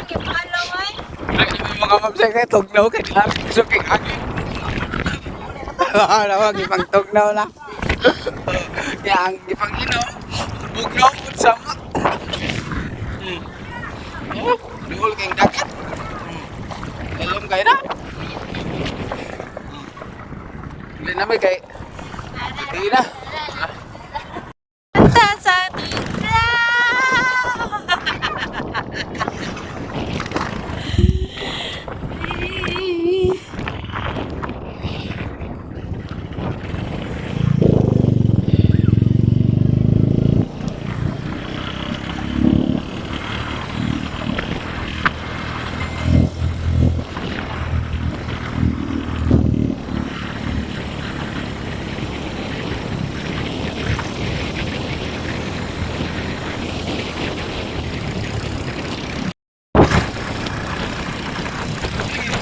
Gipalo ay. Mga ma'am kay tugnaw kay dami so kay hangin. Ano gipang tugnaw na. Ya ang gipang inom, bugnaw pud sama. Oh, duol kay dagat. Lalom kay na. Dili na may kay di na. Sa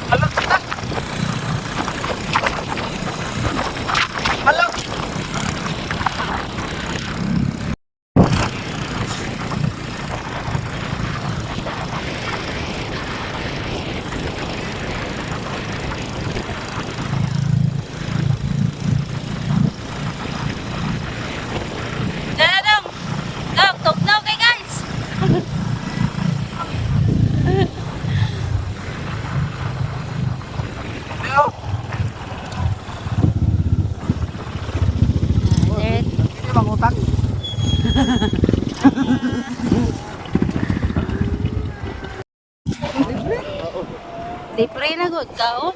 Alok kita. Alok. Dadong. Dong, tugnaw kay guys. Leo. Hindi mangutang. Libre na gud kaon.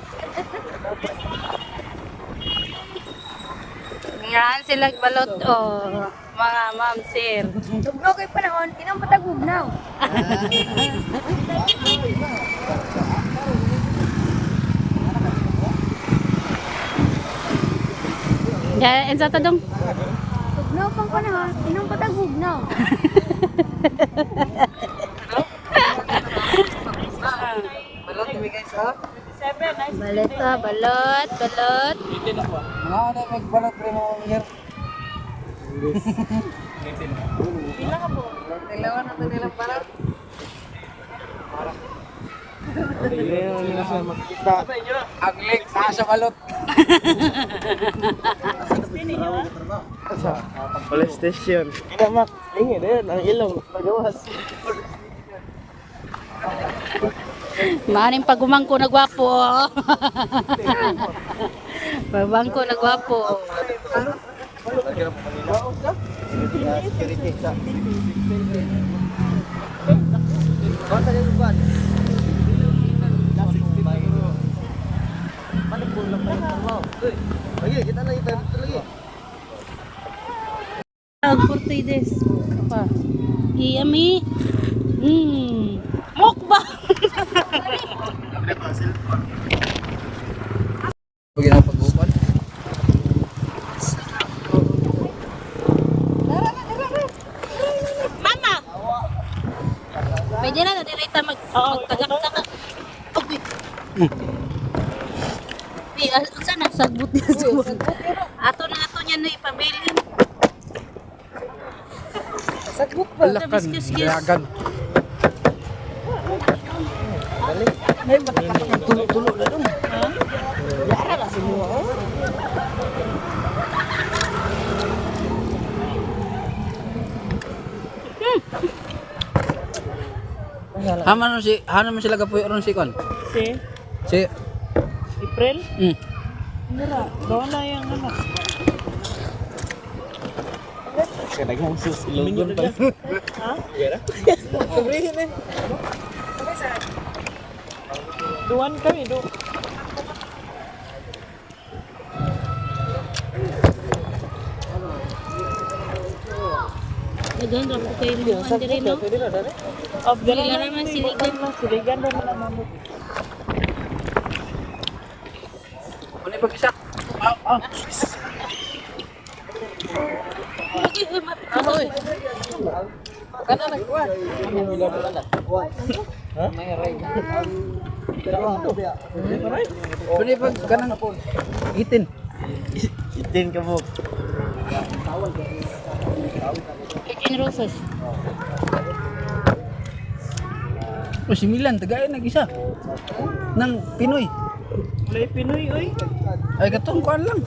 Ngahan sila balot oh, mga ma'am sir. Tugnaw kay panahon, inang patag bugnaw. Ya, ensa ta dong? Tugnaw pang panahon, inang patag bugnaw. Balot mi guys ha. Balot ah, balot, balot. Mga ano magbalot pre mga mangyer. Pila ka po? Dalawa na to nilang balot. Makita ang link sa balot. Police station. Ina mak, lingi din ang ilong pagawas. Maaning pagumangko na gwapo. Oh. Pagumangko na gwapo. Security sa. Lagi, kita lagi tayo lagi. Ang 40 days. Pa. Iyami. Mukbang. Pag ginang pag-upan. Mama. Pwede na na direta mag magtagak-tagak. Okay. Pi, unsa na sagbot niya sa Ato na ato niya no ipabilin. Sagbot ba? Excuse, excuse. Dragon. Ay, matakatak tulo-tulo na dun. Yara na sinuha. Oh. Haman si haman man sila gapuyo ron si kon. Si Si April? Mm. Mura. Doon na yung ano. Kadaghang sus ilogon pa. Ha? Duwan kami, do. Dagan ra ko kay mo andre no. Of Dili ra man siligan. Siligan ra man ang mamot. Ano pag isa? Ah, ah. Kana nagkuan. Pwede pag kanang itin. Itin ka mo. Chicken roses. O si Milan, tagay nag-isa. Nang Pinoy. Walay Pinoy, oy. Ay katong kuan lang.